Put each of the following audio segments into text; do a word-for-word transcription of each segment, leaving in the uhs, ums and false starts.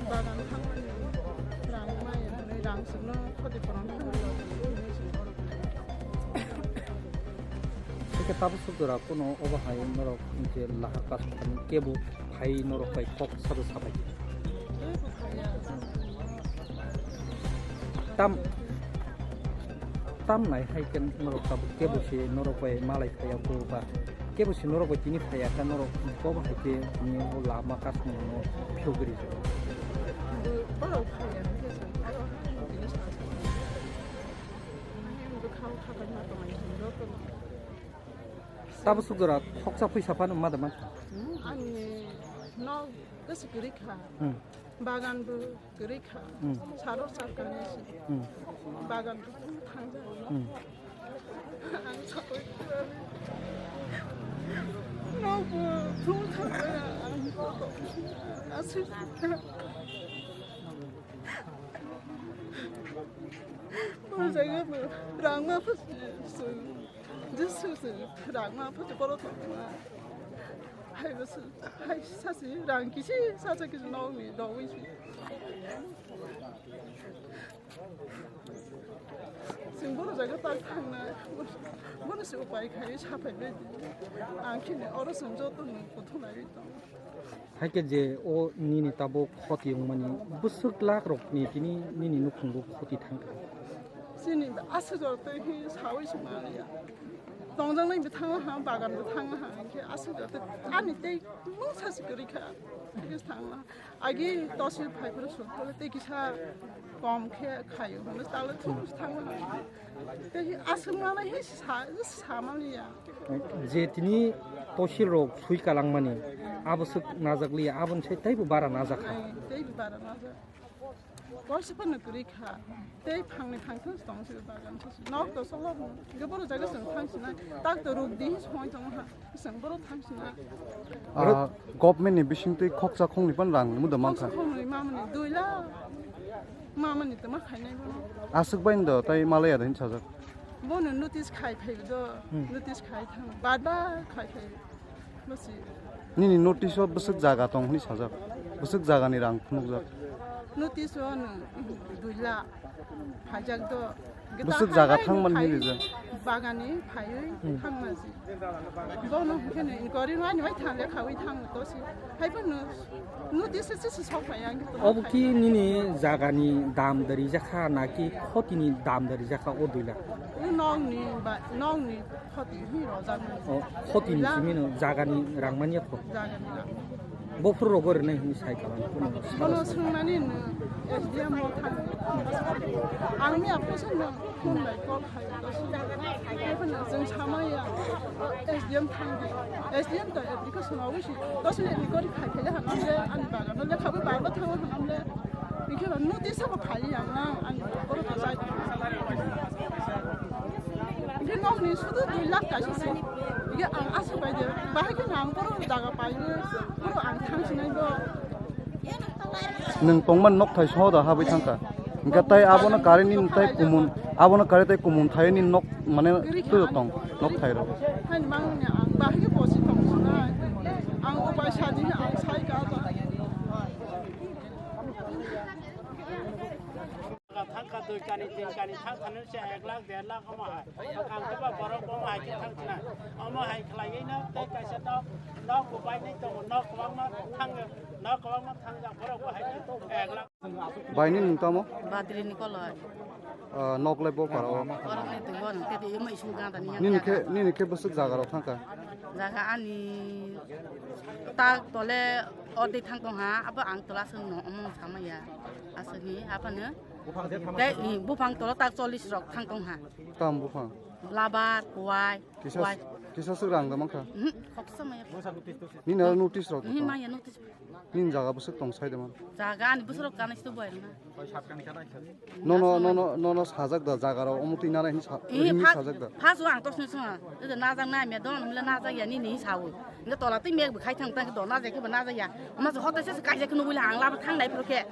Bagan thangmani rang mai hwnwi rang chwngno khoti phuran thangwi rw. Hwnkhe tabuk sukdora kuno obo hai norok je lahar kasuk thani kebo phai norok bai kok sado sabai. Tam, tam nai hai khe norok tabuk kebo se norok bai malai phaiya bo ba kebo se norok bai tini phaiya khe norok bo hai khe tini o lama kasuk no phiyok ri. Borok phaiya hwnkhe se aro tini sa sa. Ani bwkhao khapai ma tongmani hinwi rw. Tabuk sukdora khoksa phuisa phano ma da man. Ani nok bwswk kwrwi kha. Hmm. Bagan bo kwrwi kha. Hmm. Saro sarkar ni si. Hmm. Bagan bo thang ja. Hmm. Ang sakoi. Nok bo thung thang ja. Ang aswk. Bo jaga bo rang ma phu. Jesu se rang ma phu borok tong ma. Hai bo se, hai sa se rang kisi sa sa kisi nok ni dogwi se. Chwng borok jaga tak thangna. Bono se upai khai sa phai bai. Ang khini oro chwng joto no kuthum lai tong. Haikhe je o nini tabuk khoti wngmani bwswk lakh rokni tini nini nukhungo khoti thangkha. Chini aswk jora tei khe sawi se manliya. Tongjaknai bo thango ha, bagan bo thango ha, hinkhe aswk jora tei ani tei mungsa se kwrwi kha. Hinkhe thangla. Agi tosil phaiphuru songphuru tei kisa kom khe khaio hwnwi tala thum se thango ha. Tei aswk manai he sa, samaliya. Je tini tosil rok sui kalangmani, abo swk najakliya, aboni sai teibo bara najak kha. Ai, teibo bara najak. Kaisa phano kwrwi kha. Tei phangni phangthang se tong se bagan se. Nok to solo bo. Ge boro jaga se thang sinai. Tak to ruk di his point tong ha. Chwng boro thang sinai. Ah, government ni bisingtwi khoksa khongni pan rang muda mankha. Khoksa khongni mamani dui lakh. Mamani tama khainai bono. Aswk bai do tai malaya da hin sajak. Bono notice khai phai do. Hmm. Notice khai thang. Bad ba khai khai. Basi. Nini notice o bwswk jaga tong hwnwi sajak. Bwswk jaga ni rang phunukjak. Notice o no dui lakh. Phajak do. Bwswk jaga thangmani hinwi rijak. Bagani phaiwi thangma si. Bono hwnkhe no inquiry no ani bai thang le khawi thang to si. Hai phano notice se se sok phai ang. Obo ki nini jagani dam dari jakha na ki khotini dam dari jakha o dui lakh? O nokni ba nokni khoti hi rojak. O khotini simi no jagani rang manya kho. Jagani rang. Bophuru rogo rwnai hwnwi sai kha, bono swngmani no S D M o thang. Ang miya phone bai call khai, hai phano chwng samaya S D M thang di. S D M to application o wisi, to sini record khai khai le hanam le, ani bagano le khabu bagano thango hanam le. Hingke ba notice sabo phai ya na, ani borok jai. Hingke nokni sudu dui lakh kaisa se. Hingke ang aswk bai de, bahai khe ang borok jaga pai, borok ang thang sinai bo. Nwng tongmani nokthai sohoda habwi thangkha. Hingkhe tai abono karwi nini tai kumun, abono karwi tai kumun thaiwi nini nok mane twi tong nokthai rok. Haini mangni ang bahai khe bosi tong sinai. Ang upai sadi ang sai ka. Thangkha dui kani tin kani thangkha nung se ek lakh der lakh omo hai. Ang khe ba borok omo hai khe thang sinai. Omo hai khlaiwi no tei kaisa nok, nok bo bai nai tongo, nok kwbangma thang, nok kwbangma thangjak borok bo hai khe ek lakh. Bai nini nwng tamo? Badri ni koloi. Ah, nok lai bo para o. Borok ni tongo nwng tei tei mai sung ganda ni. Nini khe, nini khe bwswk jaga rok thangkha? Jaga ani tak tole odi thang tong ha, abo ang tola sung no omo sama ya. Aswk ni aphano. Tei, i, buphang tolo tak chollish rok thang tong ha. Tam buphang? Labar, kuwai, kisa kuwai. Kisa swk rang da mankha? Mhm, khoksa maya. Nini aro notice rok. Mhm, maya notice. Nini jaga bwswk tong sai da man? Jaga ani bwswk rok kanai sto bai na. Nono, nono, nono sajak da jaga rok omo twi nana hinwi sa-, eh, hinwi pha-, sajak da. Pha so ang tosni swnga. Ede najak na me don, hwnle najak ya nini sawi. Nge tola twi mek bwkhai thang tang do najak ke ba najak ya. Mas hote se kaijak no wila ang laba thang nai phro khe.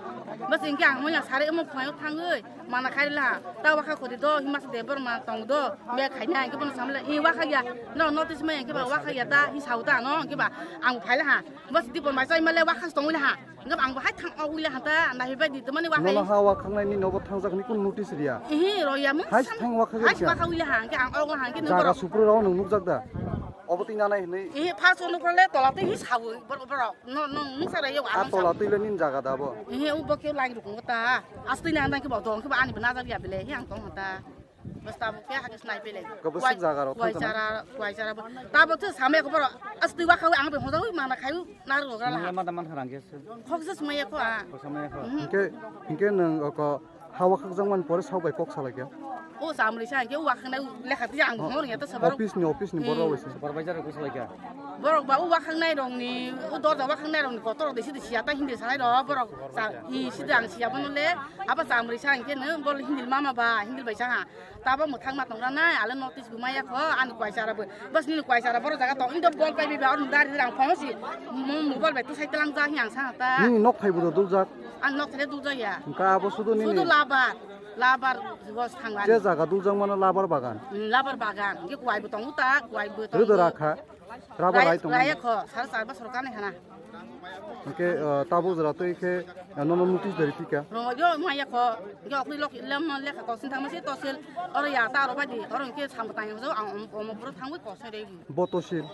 Bas inke ang moya sare omo phai thang oi. Mana khairila, ta wakha khodi do, hima se debor ma tong do, me khaina, hingke bono samle, i wakha ya, no, notice ma, hingke ba wakha ya ta, hi sau ta, no, hingke ba, ang phaila ha, bas di pon bai chai male wakha tong wila ha, hingke ba ang bo hai thang o wila ha ta, na hi bai di to mani wakha. Nono ha wakha nai ni nobo thangjak ni kun notice riya. Ihi, roya mo. Hai thang wakha ya. Hai wakha wila ha, hingke ang o ha, hingke no. Jaga supro rao nung nukjak da. Obo twi nanai hinwi. Ihi, first o nukra le, tola twi hi sau, bor-, borok. No, no, nung sara yo. A tola twi le nin jaga da bo? Ehe, u bo ke lang rukung ta. Astwi na nang ke bo dong ke ba ani bana jaga ya bele, he ang tong ta. Basta bo ke ha ke snai bele. Kwbaswk jaga rok thang kana? Kuai chara, kuai chara bo. Ta bo thu samya ko boro. Astwi wa khawi ang be hoda wi mana khayu na ro ga la. Nang ma da man kharang ke se. Khok se smaya ko a. Khok samaya ko. Mhm. Hingke, hingke nang ko Hawa khakjakmani pore sok bai kok salaikha. O chamrisa hingke o wakhaknai lekha twi ang hwngo ya ta sabar. Office ni, office ni borok bai se. Supervisor rok salaikha. Borok ba o wakhaknai rokni, o dorja wakhaknai rokni kotor de sidi siya ta hindi sanai rok borok sa-, i sidi ang siya bono le aba chamrisa hingke no bol hindi mama ba hindi bai sa ha. Tabo mwthang ma tongra nai ale notice gumaya kho ani kuaisa rabo. Bas nini kuaisa rabo borok jaga tong indo bol pai bi ba or dari rang phone si mo mobile bai tu sai telang ja hi ang sa ta. Nini nok phai bo duljak. Ang nok thele dul jaya. Hingke abo sudu nini? Sudu labar. Labar bos thangani. Je jaga duljak mano labar bagan? Mm, labar bagan. Hingke kuwai bo tongo ta, kuwai bo tongo. Rwdwk rakha? Rubber rai tongo? Raya kho, sara sar bosor kani hana. Hingke, eh, tabuk jora twi khe, eh, nono notice dari pika? Ro yo maya kho. Hingke okni lok lem lekha kosin thangma se tosil. Oro ya ta aro badi. Oro hingke sambo tang yo ang om, om, om, boro thangwi kosin rei. Bo tosil?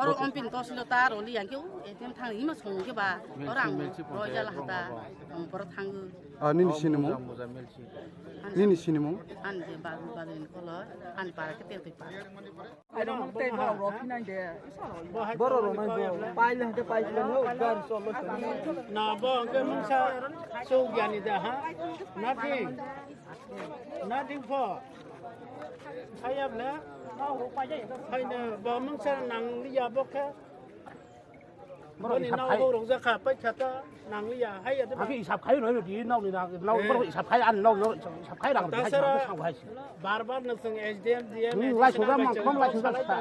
Oro ompin tosil ta aro li hingke u A T M thang ima song ke ba. Oro ang ro ya la hata. Boro thango. Ah, nini sinimung? Nini sinimung? Ani je ba, ba ni kolor, ani para ke tel tel para. Ai rong tei borok rok hinai de. Borok rok nai bo. Pai le hake pai le no gar solo. Na bo ke mungsa so gyani da ha. Nothing. Nothing for. Hayab na. Hayna bo mungsa nang liya bo ke. Borok boni isap nok khai. Borok jakha, paikha ta nangliya, hai ya de ba. Aki isap khai roi roi di, nok ni na, nok, eh, borok isap khai, an nok, nok isap khai rang, hai, tasara hai, hai. Bar bar no sung S D M, D M, hmm, lai suga mang, khom lai suga sa.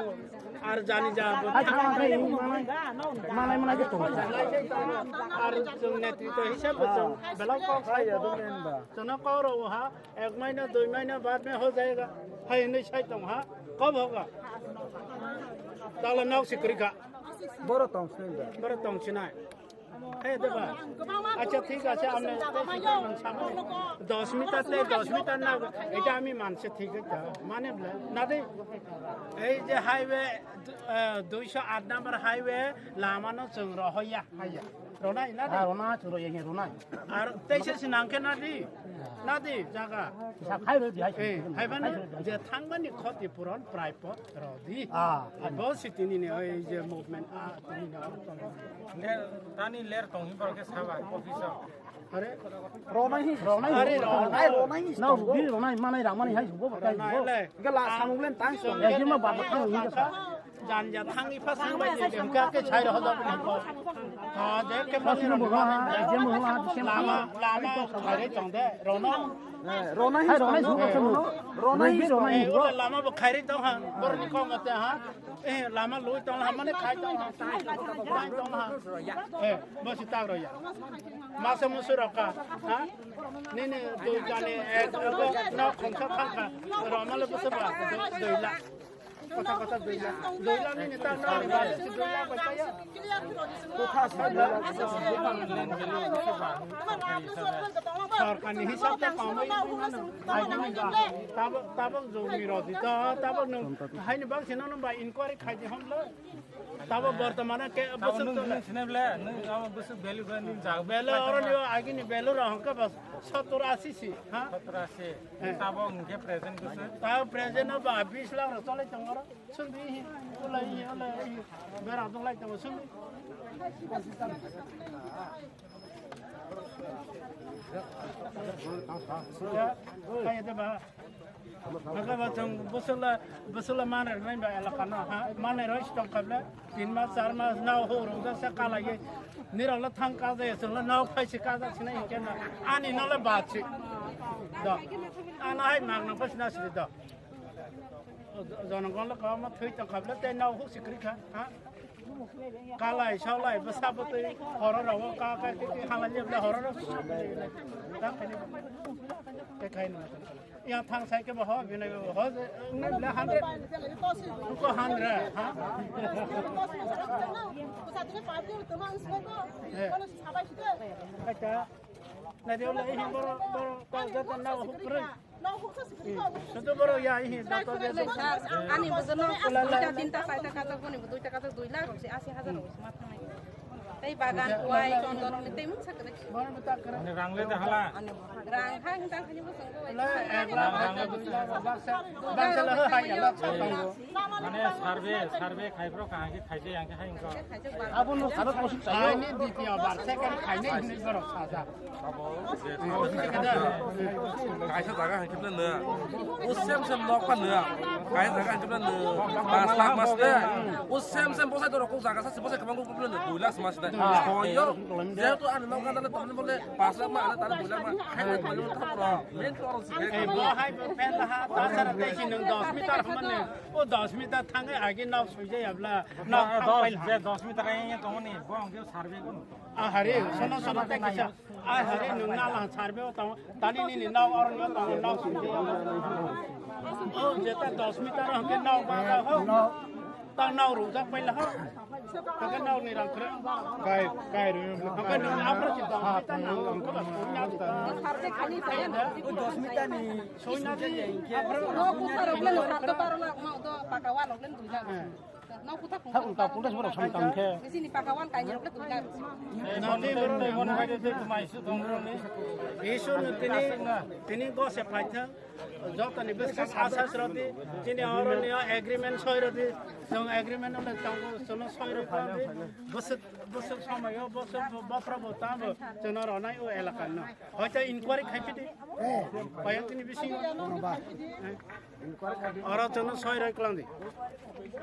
Ar jani ja bo. Hai, thang, hai, manai, manai, manai, manai, ke tong. Ar sung netrito hisab bo sung, belak kok sai ya do men ba. Sono kok ro ha, ek mahina, dui mahina baad mein ho jayega. Hai, hinui sai tong ha, kab hoga? Tala nok sikri kha. Boro tong sinai da. Boro tong sinai. He deba. Acha thik ache, amne dos meter te dos meter na, eta ami manse thik ache. Mane bole, nadi, ei je highway, eh, duiso aat number highway lama no chwng rohoya. Ronai nadi. Ah, rona chwng roya he ronai. Ar teise sinang khe nadi. Nadi jaga. Sa khai ro di hai. Eh, hai bani je thang bani khoti puron prai pot. Rodi. Ah. Abo si tini ni oi je movement a tini ni oi. Ler, tani ler tong hi borok ke sabai office o. Are? Ronai hi. Ronai hi. Are ronai. Ronai hi. Nau rugi ronai manai rang mani hai subo batai subo. Ronai le. Gala samung len tang so. Ya jima ba ba thang ni sa. Jan ja thang i pa sang bai ni dem ka ke chai ro do ni ko. Ha je ke mani ro. Lama lama khai re tong de. Rono. Eh, ronai hai, ronai subo. Ronai ronai. Ronai. Eh, ula lama bo khai re tong ha. Bor ni ko ngate ha. Eh, lama lui tong ha, mane khai tong ha. Khai tong ha. Eh, bo si tag ro ya. Masa musu rok ka, ha? Nini dui jani, eh, no khongsa thang kha. Ro ma le bo se ba, dui lakh. Kotha kotha dui lakh. Dui lakh nini ta no ni ba se dui lakh ba ya. Kotha se dui lakh. Sorkar ni hisab ta pamai. Tabok, tabok jogni rodi to, tabok nung haini bak sino nung ba inquiry khai di hom lo. Tabo bortomane ke abo bwswk nung, tole. Nung sine bele, nung abo bwswk value ba nung jaga bele oro ni agi ni value ro hongke bas sottor asi si, ha? Sottor asi. Eh. Tabo hongke present bwswk. Tabo present no ba bis lakh ro chole tong oro. Sung di hi, ulai hi, ulai hi. Bera dong lai tong sung. Kaya de ba. Maka ba chwng bwswla, bwswla manai rwnai ba elaka no, ha? Manai roi sitong kable, tin mas, char mas, nao ho rung jak se kalai ye. Nirok le thang ka jai, chwng le nao phai se ka jak sinai hinkhe na. Ani no le ba si. Do. Ana hai mak nang pa sina si do. Jonogong le kama thwi tong kable, tei nao huk si kri kha, ha? Kalai, saulai, bwsa bwtwi, horo rogo ka, ka, ki, ki, halai liya bwle horo rogo. Ta khaini. Te khaini. Ya thang sai ke bo ho, bini ho, ne bwle hundred. Ko hundred, ha? Eh. Kacha. Na dia le hin boro, boro, ko jata na huk kri. Sudu boro ya ihi joto je. Ani bojono duita tinta saita katok boni bo duita katok dui lakh rok se asi hajar rok se ma thangnai. Tei bagan kuai chondon ni tei mung sakre. Boro bo tak kre. Ani rang le da hala. Rang ha hin tang khani bo songko. Le ek lakh hai ta dui lakh rok baksa. Baksa le hai ya baksa tongo. Mane survey, survey khai bro kaham khe khai je yang khe hai wngkha. Abono salo kosik sayo. Hai ni ditiya bar second khai ni hin boro saja. Kaisa jaga hwnkhe bwle nw. O sem sem nok pa nw. Kaisa jaga hwnkhe bwle nw. Pas lakh mas de. O sem sem bwsai dorok kok jaga sa se bwsai kwbang kok bwle nw. Dui lakh mas de. Hoyo. Jehetu ani nok gana le tongmani bole pas lakh ma, ale tale dui lakh ma. Hai hai tongmani bole thapro. Main to oro se. Ei, bo hai bo pen ha, ta sara te si nung dos meter hwnmani. O dos meter thangwi agi nok sui jaya bla. Nok thang pai ha. Dos meter ai tongmani, bo ang survey ko. A hari, sono sono te kisa. Ai hari nung na lang survey o tong, tani nini nao orang yo tong, nao sung de. O jeta dos meter hwnkhe nao ba ho. Tang nao rujak pai la ho. Hwnkhe nao ni rang kre. Kai, kai ru. Hwnkhe nung apra si dos meter nang kre ba sung na. Survey khani saya na. O dos meter ni sung na de. Apra. No, kusa rok le no, sat to paro na, ma to paka wal rok le dui na. Tini, tini go se paitha, jotoni bwswk asa srodi, tini oroni agreement soi rodi, jong agreement ole tongo, sono soi rodi, bwswk, bwswk somoyo, bwswk bopra bo tamo, jono ronai o elaka no. Hoito inquiry khai pidi. Payang tini bisi. Oro chwngno soi roi kwlangdi.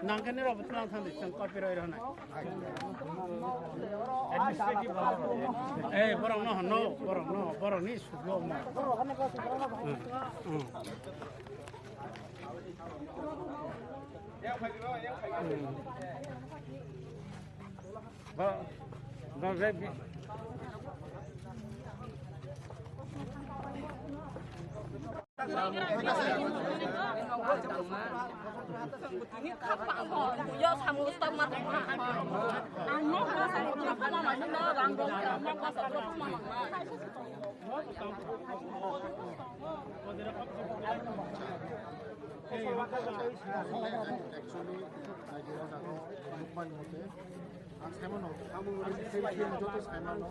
Nangkhe nirok bo twlang thangdi, chwng copy roi rwnai. Eh, borokno hwnno, borokno, borokni suklo wngma. Actually, ang saimano, ang saimano, joto saimano,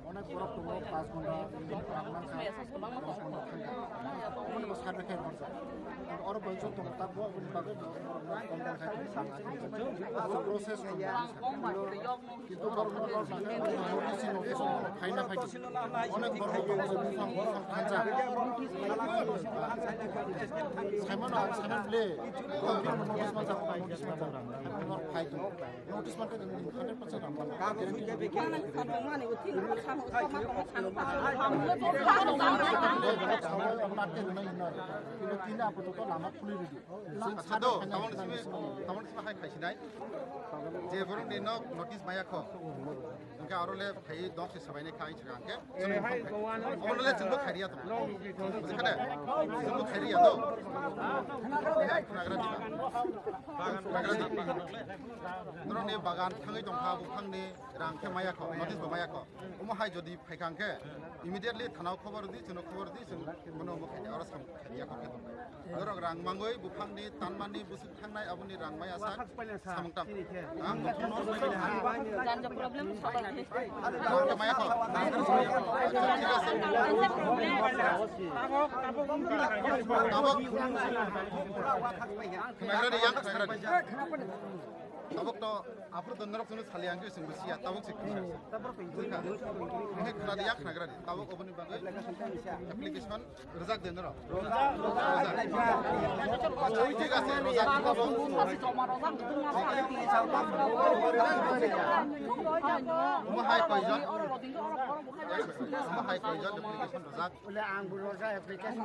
onek borok tongo, pas ghonta, dos ghonta khaina. Onek bo side by side mansa. Oro bai joto tabok, aboni bagwi bo borokno condemn khai tong. Process tong. Kintu borok no notice no, notice no, phaina phai. Onek borok no bufang, bufang thansa. Saimano, ang saimano le. Notice mansa, notice mansa. Phai tong. Notice mansa, hundred percent ang. Kintu tini apatot lama khuli ridi. Acha do, tamoni simi, tamoni simi hai khaisinai. Je borok ni nok notice maya kho. Hwnkhe aro le phai dok se sabai nai kha ang chwng hwnkhe. Omo le chwngbo khairiya to. Buji kha de? Chwngbo khairiya to. Khnagra di ba. Khnagra di. Norok ni bagan thangwi tong kha, buphang ni rang khe maya kho, notice bo maya kho. Omo hai jodi phai kha hwnkhe, immediately thana o khobor di, chwngno khobor di, chwng bono omo khairiya, oro sam khairiya kho khe tong. Norok rang mangwi buphangni tanmani busuk thangnai aboni rang maya sak samung tam. Janjo problem sobai. Norok maya kho. Tabok. Khnagradi yang khnagradi. Tabok to aphuru to norok chwngno sali ang khe chwngbo siya tabok se khna. Khna di ya khnagradi. Tabok oboni bagwi application Rwjak de norok. Rwjak. Rwjak. Thik ase, rwjak. Omo hai koijon? Omo hai koijon application rwjak? Bole ang bo rwjak application.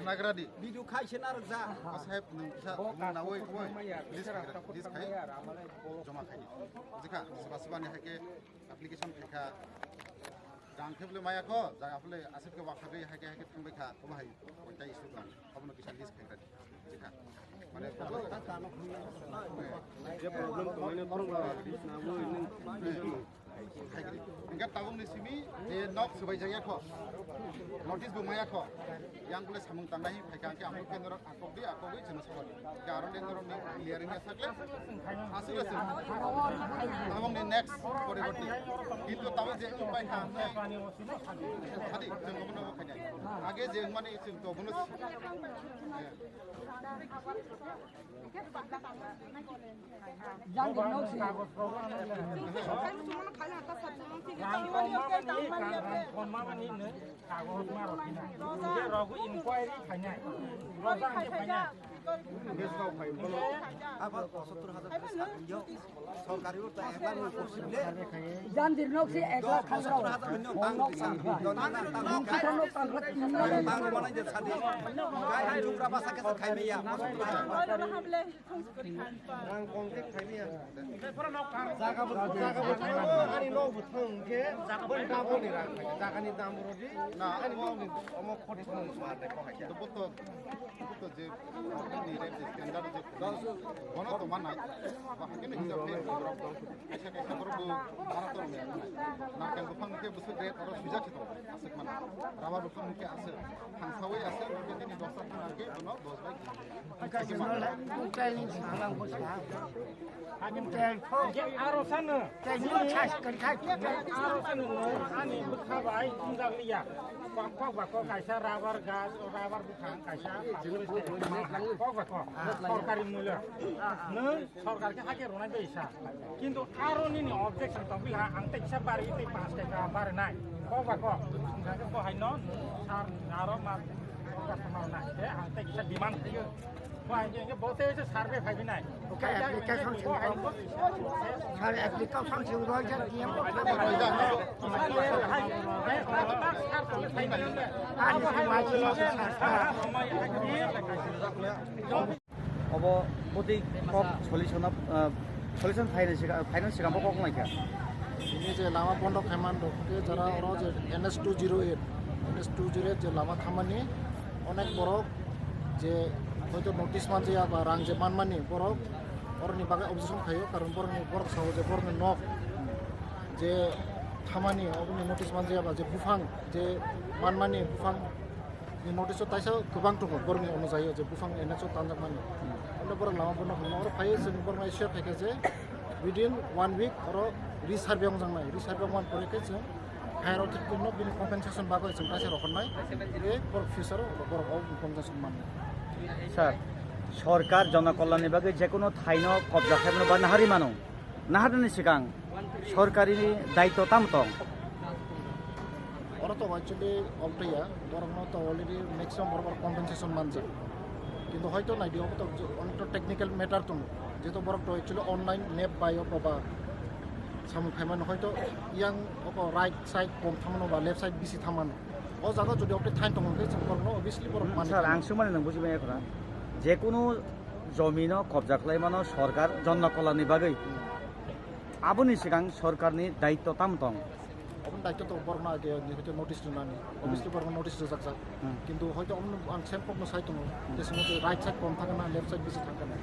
Khnagradi. Video khai se na rwjak. O saheb nwng kisa nwng na oi oi. List khai, list khai. Joma khai. Jikha, siba siba ni hai khe application khai kha. Rang khe bole maya kho, jaga bole aswk khe wakhagwi hai khe hai khe thangbai kha, obo hai koita issue dong, abono kisa list khe rwdi, jikha. Mane, je problem tongmani norok list na bo nwng. Hingke tabukni simi je nok swbai jakya kho, notice bo maya kho, yang bole samung tangnai phaikha, hingke amo khe norok Akok di, akok di, chwngno sakha di. Hingke aro de norok ni clear wngya sakle. Aswk le chwng. Tabok ni next poriborti. Kintu tabok je wng pai kha hwnwi. Hadi, chwng obono bo khainai. Age je wng mani chwng to bono. Kagoj ma rok hinai. Hingke rogo inquiry khainai. Rogo ang khe phainai. Abo pochattor hajar khe sakni yo. Sorkari o ta ekbar no possible. Jandir nok se ek lakh khan rok. Pochattor hajar hwnyo tang kisa. Dona na tang kisa. Nok tang kisa. Tang manai je sadi. Gai thukra basa khe khaimaya. Pochattor hajar. Rang kom khe khaimaya. Jaga bo, jaga bo thang, ani nok bo thang khe, boni double ni rang khaimaya. Jaga ni dam bo rodi, ani nok ni omo khoti thang ma de ko hai. To bo to, bo to je, ni rate je standard je, bono to manai. Ba hakhe ni hisab ni borok dong. Kaisa kaisa borok bo bara to rang ya. Narkel buphang khe busuk rate oro sujak khe to, aswk mana. Rubber buphang khe aswk, thang sawi aswk, bo khe ni dosta thang khe bono dos bai. Aro sano. Aro sano no, ani bwkha bai wngjakliya. Kok, kok ba kok kaisa rubber gas, rubber buphang kaisa. Kok ba kok. Sorkari mulya. No sorkar khe hakhe rwnai bai sa. Kintu aro nini objection tongpili ha, ang tei kisa bari tei panch taka bari nai. Kok ba kok. Hingkha khe bo hai no, sir, aro ma, customer nai. Tei ang tei kisa demand khlaiyo. Bo hai khe bo tei se survey phai nai. Application sing bo hai bo. Sir, application sing bo hai D M ko. Ani sing bo hai sing bo sir. Obo bwtwi kok solution, ah, solution phaina siga-, phaina sigang bo kok nai kha. Ini je lama bondo khaiman rok khe jara oro je N S two zero eight, N S two zero eight je lama thamani onek borok je hoito notice manjaya ba rang je manmani borok oroni bagwi objection khaio, karon borokni borok sao je borokni nok je thamani oboni notice manjaya ba je buphang je manmani buphang Ni notice o taisa kwbang tongo borokni onojai o je buphang N H O tanjakmani. Ando borok lama bono hwnma oro phai chwng borokno share khaikha je within one week oro re-survey wngjaknai, re-survey wngmani pore khe chwng higher authority no bini compensation bagwi chwng taisa rohornai. Tei borok future o borok o compensation mannai. Sir, sorkar jonokollanni bagwi jekunu thaino kobja khaimano ba nahari mano. Naharnani swkang sorkarini daitw tamo tong? Oro to actually obtaiya, borokno to already maximum borok compensation manjak. Kintu hoito naidi obo to onekta technical matter tongo. Jehetu borok to actually online map bai oko ba samung khaimano hoito yang oko right side kom thamano ba left side bisi thamano. O jaga jodi obtwi thain tongo hwnkhe chwng borokno obviously borok manwi Sir, tongmano. Ang sumani nang bujibai khna. Jekunu jomino kobja khlaimano sorkar jonokollanni bagwi. Aboni swkang sorkarni daitw tamo tong? Oboni daitw to borokno age ni hoite notice rwnani. Obviously borokno notice rwjakjak. Kintu hoite omono ang same kokno sai tongo. Je swngo je right side kom thangkha na left side bisi thangkha na.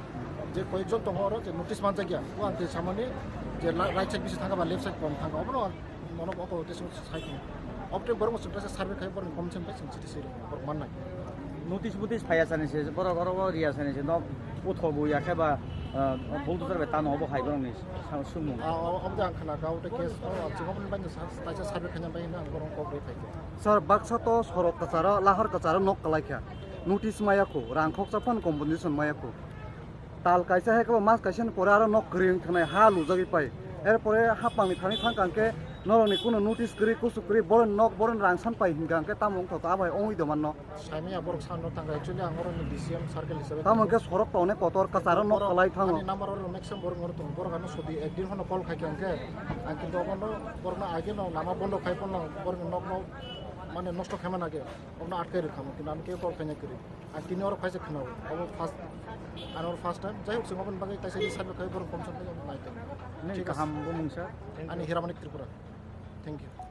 Je koyekjon tongo oro je notice manjakya. O ang je samani je la-, right side bisi thangkha ba left side kom thangkha. Obono ang mono oko hoite swngo sai tongo. Obte borokno chwng kaisa survey khai borokni commission bai chwng chiti swi rwngo. Borok mannai. Notice botice phaiya sani se, borok oro o riya sani se, nok uthogo ya khe ba, ah, bulldozer bai tano obo hai borokni sa-, sumung. Ah, o-, obo ang khna kha, o tei case, o, chwng obo ni bagwi sa-, kaisa survey khaina bagwi ang borok kok rwi phai kha. Sir, baksa to sorok kwcharo, lahar kwcharo nok kwlai kha. Notice maya khu, rang khoksa phano compensation maya khu. Tal kaisa hai khe bo mas kaisa ni pore aro nok kwrwi wng thangnai, ha lujagwi pai. Erpore hapang ni thani thang kha hwnkhe norok ni kunu notice kwrwi, kusu kwrwi, borok ni nok, borok ni rang san pai hinkha hwnkhe tamo wngthok, abo hai wngwi do manno. Saimanya borok sano tangka, actually ang oro ni D C M circle hisabe Tamo tongo. Hwnkhe sorok to onek kotor, kwcharo nok Borok kwlai thango. Ani number oro maximum borok oro tongo. Borok ano sodi ekdin hono call khai kha hwnkhe ang kintu obono borokno age no lama bondo khai phano borokni nokno mane nosto khaima nage. Obono atkai rwkha mo, kintu ano kebo call khaina kwrwi. Ang tini oro khaisa khwnao. Obo first, ano oro first time. Jai hok, chwng oboni bagwi kaisa research khai borok commission khai nai tong. Nini Thik ase. Kaham bumung sir. Ani Hiramanik Tripura. Thank you.